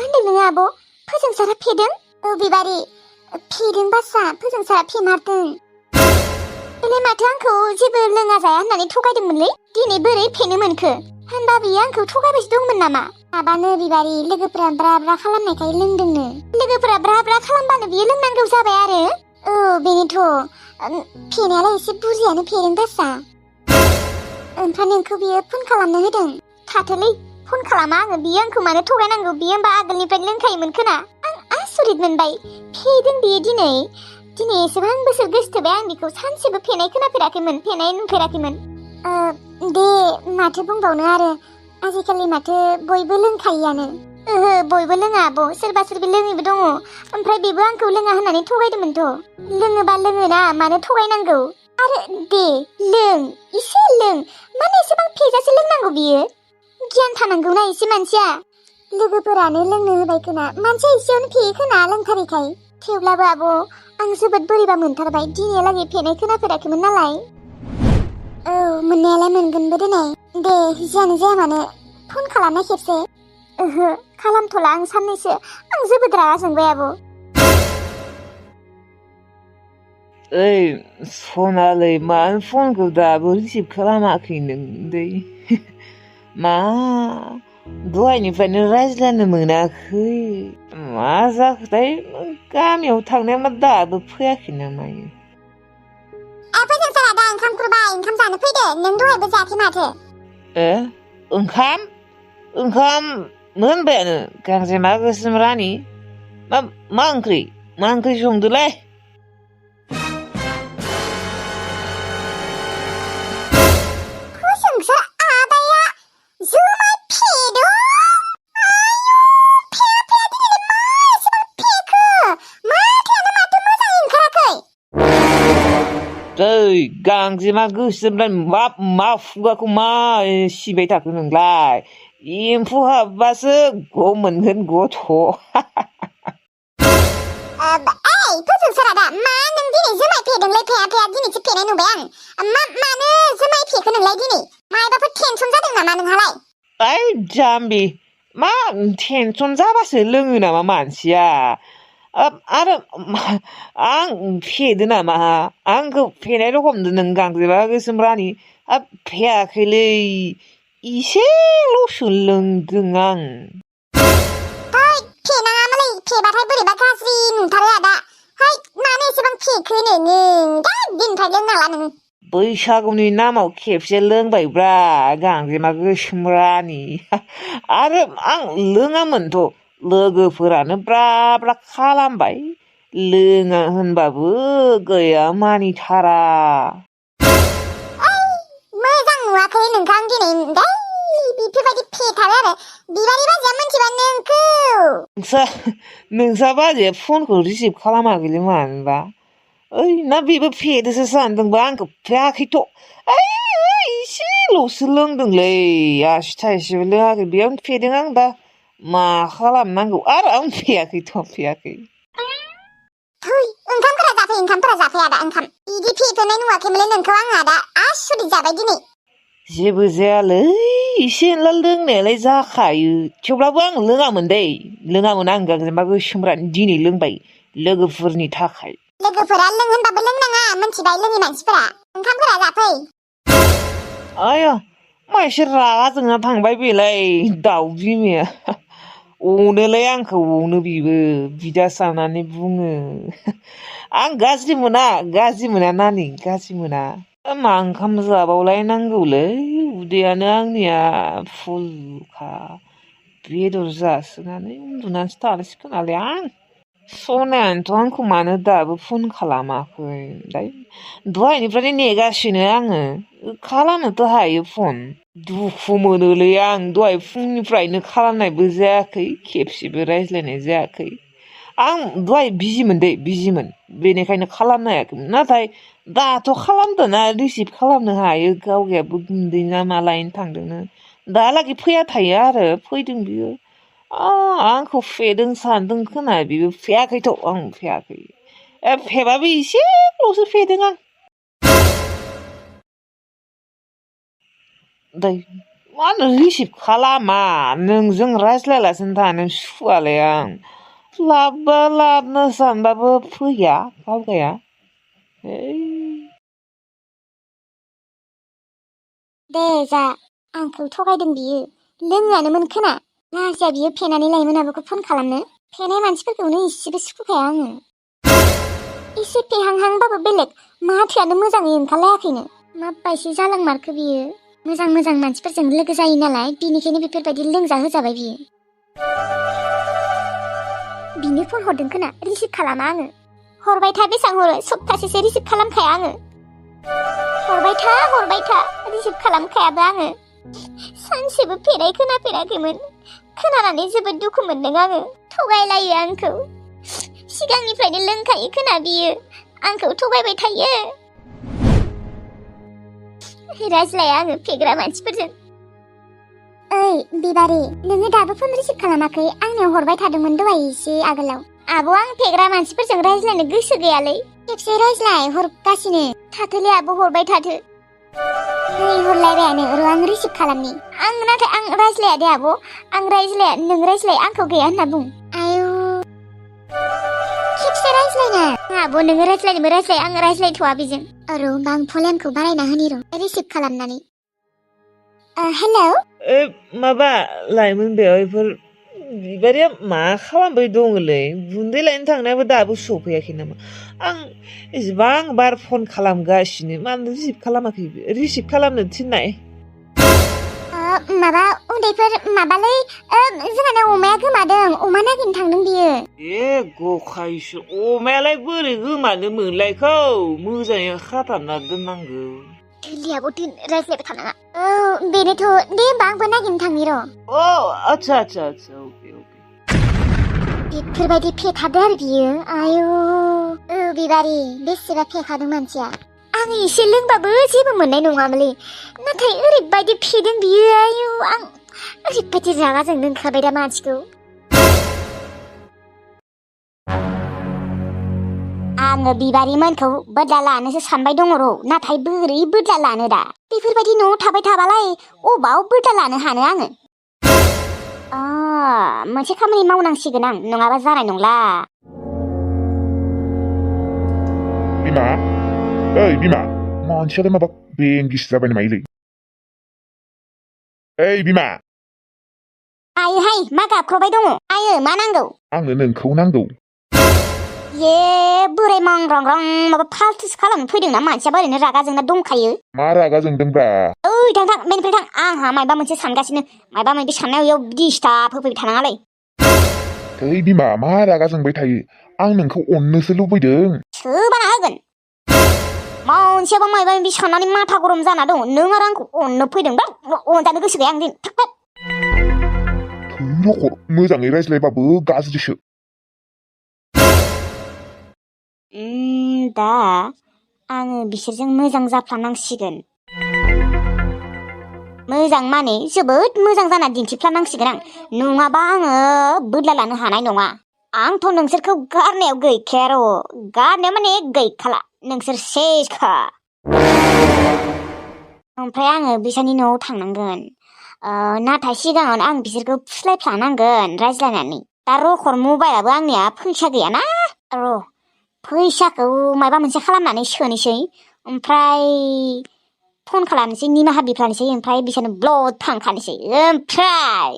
होनदों नोङो आब' फोजोंसारा फेदों? औ बिबारि फेदों बासा फोजोंसारा फेमारदों। बेलाय माथो आंखौ जेबो लोङा जाया होननानै थगायदोंमोनलै दिनै बोरै फेनो मोनखो? होनबा बियो आंखौ थगायबायसो दंमोन नामा? माबानो बिबारि लोगोफोरा ब्रा ब्रा खालामनायखाय लोंदोंनो। लोगोफोरा ब्रा ब्रा खालामबानो बियो लोंनांगौ जाबाय आरो। औ बेनोथ' फेनायालाय एसे बुरजायानो फेदों बासा। ओमफ्राय नोंखौ बियो फन खालामनो होदों? थाथोलै फन खालामा आङो बियो आंखौ मानो थगायनांगौ बियो होनबा आगोलनिफ्राय लोंखायोमोन खोना। आं आसरित मोनबाय फेदों बियो दिनै एसेबां बोसोर गोसथोबाय आं बिखौ सानसेबो फेनाय खोनाफेराखैमोन फेनाय नुफेराखैमोन। दे माथो बुंबावनो आरो आजिखालि माथो बयबो लोंखायोआनो। ओहो बयबो लोङा आब' सोरबा सोरबि लोङैबो दङ ओमफ्राय बेबो आंखौ लोङा होननानै थगायदोंमोनथ'। लोङोबा लोङोना मानो थगायनांगौ आरो दे लों एसे लों मानो एसेबां फेजासे लोंनांगौ बियो गियान थानांगौना एसे मानसिया। लोगोफोरानो लोंनो होबाय खोना मानसिया एसेयावनो फेयो खोना लोंथारैखाय। थेवब्लाबो आब' आं जोबोद बोरैबा मोनथारबाय दिनैहालागै फेनाय खोनाफेराखैमोन नालाय। औ मोननायालाय मोनगोनबो दिनै दे जियानो जाया मानो फन खालामना खेबसे। ओहो खालामथ'ला आं साननैसो आं जोबोद रागा जोंबाय आब'। ओइ सनालै मानो फनखौ दाबो रिसिभ खालामाखै नोंदै? मा दहायनिफ्रायनो रायज्लायनो मोनाखै मा जाखोथाय गामियाव थांनाया मा दाबो फैयाखै नामा इयो? फोजोंसारा दा ओंखाम खुरबाय ओंखाम जानो फैदो नों दहायबो जायाखै माथो। ओंखाम मोनबायानो गांजेमा गोसोम रानि। मा ओंख्रि संदोलाय? फोजोंसार आदाया जुमाय फेदों? ओइ गांजेमा गोसोमलाय मा खुगाखौ मा सिबाय थाखो नोंलाय? एम्फौ हाबबासो ग मोनगोन गथ'। फोजोंसारा दा मा नों दिनै जुमाय फेदोंलै फेया दिनैसो फेनाय नुबाय आं। मानो जुमाय फेखो नोंलाय दिनै? मायबाफोर टेनसन जादों नामा नोंहालाय? ओइ जाम्बि मा टेनसन जाबासो लोङो नामा मानसिया? आरो आं फेदो नामा? आंखौ फेनाय रखमदो नों गांजेमा गोसोम रानि फेयाखैलै इसेल'सो लोंदों आं। फेनाङामोनलै फेबाथाय बोरैबा गाज्रि नुथारो आदा। मानो एसेबां फेखो नोङो दा दिननिफ्राय लोंनांला नोङो। बैसागुनि नामाव खेबसे लोंबायब्रा गांजेमा गोसोम रानि। आरो आं लोङामोनथ' लोगोफोरानो ब्रा ब्रा खालामबाय लोङा होनबाबो गैया मानिथारा। मोजां नुवाखै नोंथां दिनै बेफोरबायदि फेथारो आरो बिबारि बाजैया मोनथिबा नोंखौ। नोंसा बाजैया फनखौ रिसिभ खालामाखैलै मानोबा? ओइ ना बेबो फेदोसो सानदोंबा आंखौ फेयाखैथ'। इसेल'सो लोंदोंलै आसि थाइसेबो लोङाखै बेयावनो फेदों आं दा मा खालामनांगौ आरो आं फेयाखैथ' फेयाखै। ओंखामफोरा जाफै आदा ओंखाम बिदि फेफेरनाय नुवाखैमोनलै नोंखौ आङो आदा आसरित जाबाय दिनै। जेबो जायालै एसे एनला लोंनायालाय जाखायो थेवब्लाबो आं लोङामोन आं गांजेमा गोसोम रानि दिनै लोंबाय लोगोफोरनि थाखाय। लोगोफोरा लों होनबाबो लोंनाङा मोनथिबाय लोङि मानसिफोरा। ओंखामफोरा जाफै। आया मा एसे रागा जोंना थांबाय बेलाय दाउ बिमाया। अनोलै आंखौ अनो बिबो बिदा सानानै बुङो। आं गाज्रि मोना नानि गाज्रि मोना। मा ओंखाम जाबावलायनांगौलै उदैयानो आंनिया फुलखा बेदर जासोनानै उन्दुनानैसो थानोसै खोमालै आं। सनायानोथ' आंखौ मानो दाबो फन खालामाखै दहायनिफ्रायनो नेगासिनो आङो खालामनोथ' हायो फन। दुखु मोनोलै आं दहाय फुंनिफ्रायनो खालामनायबो जायाखै खेबसेबो रायज्लायनाय जायाखै। आं दहाय बिजिमोन बेनिखायनो खालामनो हायाखैमोन नाथाय दाथ' खालामदोंना रिसिभ खालामनो हायो गावगायाबो गुन्दै ना मा लायनो थांदोंनो दालागै फैया थायो आरो फैदों बियो आंखौ फेदों सानदों खोना बिबो फेयाखैथ' आं फेयाखै फेबाबो एसेल'सो फेदों आं। मानो रिसिभ खालामा नोंजों रायज्लायलासिनो थानो सुखुवालै आं लाबबा लाबनो सानबाबो फैया गावगाया दे जा आंखौ थगायदों बियो लोङानोमोन खोना लाजिया बियो फेनानै लायोमोन आबोखौ फन खालामनो फेनाय मानसिफोरखौनो इसेबो सुखुखाया आङो एसे फेहांहांबाबो बेलेग माथोआनो मोजाङै ओंखारलायाखैनो माबायसो जालांमारखो बियो मोजां मोजां मानसिफोरजों लोगो जायो नालाय बिनिखायनो बेफोरबायदि लोंजाहोजाबाय बियो बिनो फन हरदों खोना रिसिभ खालामा आङो हरबाय था बेसेबां हरो सप्तासेसो रिसिभ खालामखाया आङो हरबाय था रिसिभ खालामखायाबो आङो सानसेबो फेनाय खोनाफेराखैमोन खोनानानै जोबोद दुखु मोनदों आङो थगायलायो आंखौ सिगांनिफ्रायनो लोंखायो खोना बियो आंखौ थगायबाय थायो रायज्लाया आङो फेग्रा मानसिफोरजों ओइ बिबारि नोङो दाबो फन रिसिभ खालामाखै आंनियाव हरबाय थादोंमोन दहाय एसे आगोलाव आब' आं फेग्रा मानसिफोरजों रायज्लायनो गोसो गैयालै खेबसे रायज्लाय हरगासिनो थाथोलै आब' हरबाय थाथो नै हरलायबायानो र' आं रिसिभ खालामनि नाथाय आं रायज्लाया दे आब' आं रायज्लाया नों रायज्लाय आंखौ गैया होनना बुं आयु खेबसे रायज्लायना आब' नोङो रायज्लायनोबो रायज्लाय आं रायज्लायथ'वा बेजों र' होमबा आं भलिउमखौ बारायना होनि र' रिसिभ खालामनानै हेलौ माबा लाइमोन बेवाइफोर बिबारिया मा खालामबाय दङलै गुन्दै लायनो थांनायाबो दाबो सफैयाखै नामा आं एसेबां बार फन खालामगासिनो मानो रिसिभ खालामाखै रिसिभ खालामनो थिननाय माबा उन्दैफोर माबालै जोंहाना अमाया गोमादों अमा नागिरनो थांदों बियो गखायसो अमायालाय बोरै गोमानो मोनलायखौ मोजाङै खाथाबना दोननांगौ लियाबो दोन रायज्लायबाय थानाङा बेनोथ' दे होमबा आंबो नागिरनो थांनि र' आच्छा अके बेफोरबायदि फेखादो आरो बियो आयु बिबारि बेसेबा फेखादों मानसिया आं एसे लोंबाबो जेबो मोननाय नङामोनलै नाथाय ओरैबायदि फेदों बियो आयु आं ओरैबायदि रागा जोंनो ओंखारबाय दा मानसिखौ आङो बिबारिमोनखौ बदला लानोसो सानबाय दङ र' नाथाय बोरै बदला लानो दा बेफोरबायदि न'आव थाबाय थाबालाय अबाव बदला लानो हानो आङो मोनसे खामानि मावनांसिगोन आं नङाबा जानाय नंला बिमा ओइ बिमा मानसियालाय माबा बेंगिस जाबाय नामालै ओइ बिमा आयोहाय मा गाबख्रबाय दङ आयो मा नांगौ आंनो नोंखौ नांगौ ये बोराय मांग्रांग्रां माबा फाल्थुसो खालामनो फैदों ना मानसिया ओरैनो रागा जोंना दंखायो मा रागा जोंदोंब्रा ओइ थां बेनिफ्राय थां आंहा माबा मोनसे सानगासिनो माबा मोनसे साननायाव इयाव डिस्टार्ब होफैबाय थानाङालै ओइ बिमा मा रागा जोंबाय थायो आं नोंखौ अननोसो लुबैदों सोबाना होगोन मानसियाबा माबा माबि साननानै माथा गरम जाना दङ नों आरो आंखौ अननो फैदों दा अनजानो गोसो गैया आं दिन थाक थै मोजाङै रायज्लायबाबो गाज्रिसो दा आङो बिसोरजों मोजां जाफ्लानांसिगोन मोजां माने जोबोद मोजां जाना दिन्थिफ्लानांसिगोन आं नङाबा आङो बदला लानो हानाय नङा आंथ' नोंसोरखौ गारनायाव गैखाया र' गारनायाव माने गैखाला नोंसोर सेसखा ओमफ्राय आङो बिसोरनि न'आव थांनांगोन नाथाय सिगाङावनो आं बिसोरखौ फुस्लायफ्लानांगोन रायज्लायनानै दा रखर मबाइलाबो आंनिया फैसा गैयाना र' फैसाखौ माबा मोनसे खालामनानै सोनोसै ओमफ्राय फन खालामनोसै निमाहा बिफ्लानोसै ओमफ्राय बिसोरनो ब्लड थांखानोसै ओमफ्राय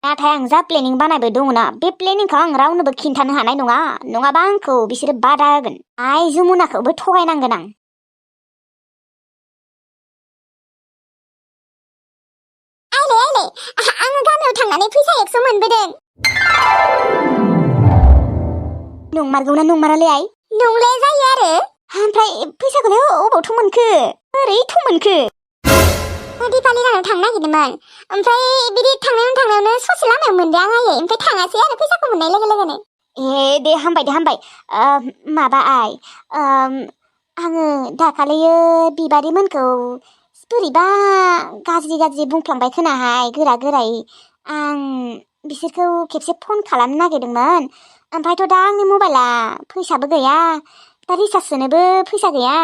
नाथाय आं जा प्लेनिं बानायबाय दङना बे प्लेनिंखौ आं रावनोबो खिन्थानो हानाय नङा नङाबा आंखौ बिसोरो बादा होगोन आइ जमुनाखौबो थगायनांगोन आं आङो गामियाव थांनानै फैसा 100 मोनबोदों नंमारगौना नंमारालै आइ नंलाया जायो आरो ओमफ्राय फैसाखौलाय अबावथ' मोनखो ओरैथ' मोनखो दिपालि रानाव थांनो नागिरदोंमोन ओमफ्राय बिदि थांनायावनो ससे लामायाव मोनदों आं आयै ओमफ्राय थाङासै आरो फैसाखौ मोननाय लोगो लोगोनो दे हामबाय माबा आइ आङो दाखालियो बिबारिमोनखौ बोरैबा गाज्रि बुंफ्लांबाय खोनाहाय गोरायै आं बिसोरखौ खेबसे फन खालामनो नागिरदोंमोन ओमफ्रायथ' दा आंनि मबाइला फैसाबो गैया दा रिसार्ज सोनोबो फैसा गैया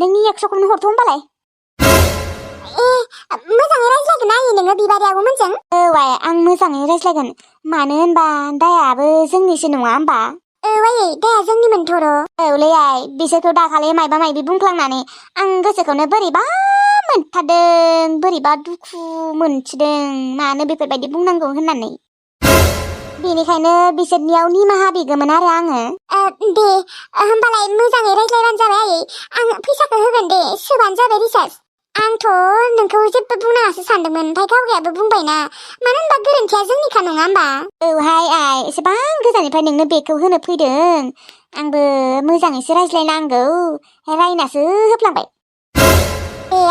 नोंनि 100खौनो हरथ' होमबालाय मोजाङै रायज्लायगोन आयै नोङो बिबारि आब'मोनजों आइ आं मोजाङै रायज्लायगोन मानो होनबा दायाबो जोंनिसो नङा होमबा आयै दाया जोंनिमोनथ'र' औलै आइ बिसोरखौ दाखालि मायबा मायबि बुंफ्लांनानै आं गोसोखौनो बोरैबा मोनथारदों बोरैबा दुखु मोनथिदों मानो बेफोरबायदि बुंनांगौ होननानै बेनिखायनो बिसोरनियाव निमाहा बिगौमोन आरो आङो दे होमबालाय मोजाङै रायज्लायबानो जाबाय आयै आं फैसाखौ होगोन दे सोबानो जाबाय रिसार्ज आंथ' नोंखौ जेबो बुंनाङासो सानदोंमोन ओमफ्राय गावगायाबो बुंबायना मानो होनबा गोरोन्थिया जोंनिखा नङा होमबा औहाय आइ एसेबां गोजाननिफ्राय नोंनो बेगखौ होनो फैदों आंबो मोजाङैसो रायज्लायनांगौ रायनासो होफ्लांबाय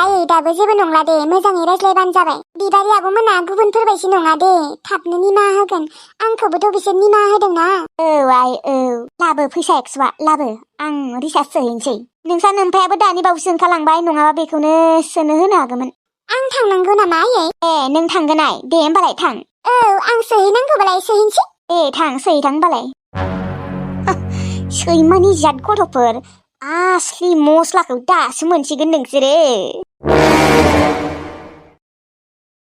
आयै दाबो जेबो नंला दे मोजाङै रायज्लायबानो जाबाय बिबारि आब'मोना गुबुनफोरबायदि नङा दे थाबनो निमाहा होगोन आंखौबोथ' बिसोर निमाहा होदोंना आइ लाबो फैसा 100आ लाबो आं रिसार्ज सोहैनोसै नोंसा नोमफायाबो दानि बावैसो ओंखारलांबाय नङाबा बेखौनो सोनो होनो हागौमोन आं थांनांगौ नामा आयै नों थांगोन आइ दे होमबालाय थां आं सोहैनांगौबालाय सोहैनोसै थां सोहैथां होमबालाय सैमानि जाद गथ'फोर आसलि मस्लाखौ दासो मोनसिगोन नोंसोरो